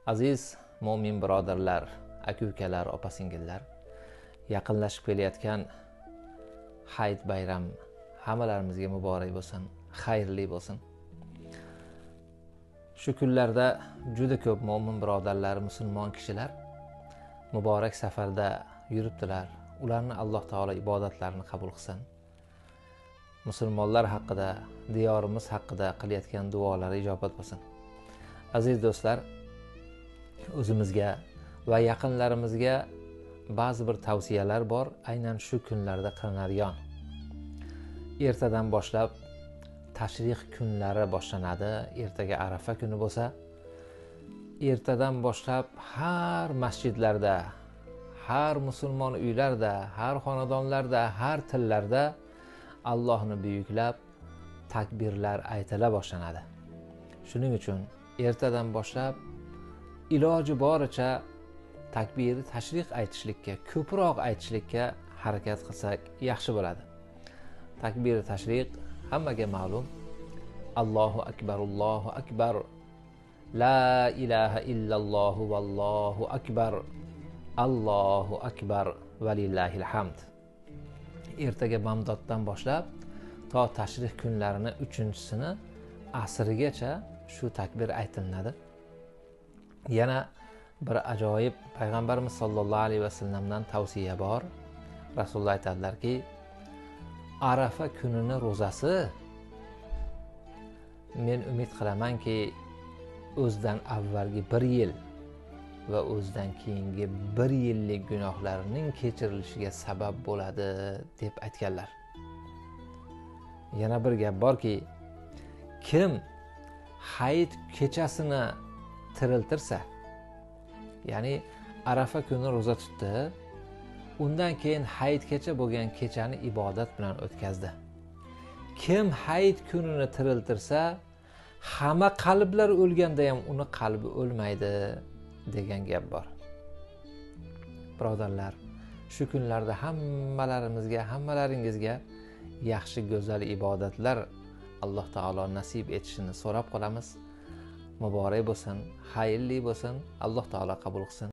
Aziz mo'min birodarlar, aka-ukalar, opa-singillar, yaqinlashib kelayotgan Hayit bayram hammalarimizga muborak bo'lsin, xayrli bo'lsin. Shu kunlarda juda ko'p mo'min birodarlar, musulmon kishilar muborak safarda yuribdilar. Ularni Alloh taolo ibodatlarini qabul qilsin. Musulmonlar haqida, diyorimiz haqida qilayotgan duolari ijobat bo'lsin. Aziz do'stlar, o'zimizga va yaqinlarimizga ba'zi bir tavsiyalar bor, aynan shu kunlarda qilinadigan. Ertadan boshlab tashriq kunlari boshlanadi. Ertaga Arafa kuni bo'lsa, ertadan boshlab har masjidlarda, har musulmon uylarda, har xonadonlarda, har tillarda Allohni buyuklab takbirlar aytila boshlanadi. Shuning uchun ertadan boshlab iloji boricha takbir tashriq aytishlikka, ko'proq aytishlikka harakat qilsak yaxshi bo'ladi. Takbir tashriq hammaga ma'lum. Allohu akbar, Allohu akbar. La ilaha illallohu vallohu akbar. Allohu akbar va lillahil hamd. Ertaga bomdoddan boshlab to tashrih kunlarini 3-chisini asrigacha shu takbir aytilinadi. Yana bir ajoyib payg'ambarimiz sollallohu alayhi vasallamdan tavsiya bor. Rasululloh aytadilarki, Arafa kunini ro'zasi men umid qilamanki, o'zidan avvalgi 1 yil va o'zidan keyingi 1 yillik gunohlarining kechirilishiga sabab bo'ladi deb aytganlar. Yana bir gap borki, kim hayit kechasini tiriltirsa, ya'ni Arafa kuni ro'za tutdi, undan keyin hayitgacha bo'lgan kechani ibodat bilan o'tkazdi. Kim hayit kunini tiriltirsa, hamma qalblar o'lganda ham uni qalbi o'lmaydi degan gap bor. Birodarlar, shu kunlarda hammalarimizga, hammalaringizga yaxshi go'zal ibodatlar Alloh taolo nasib etishini so'rab qolamiz. Muborak bo'lsin, xayrli bo'lsin, Alloh taolo qabul qilsin.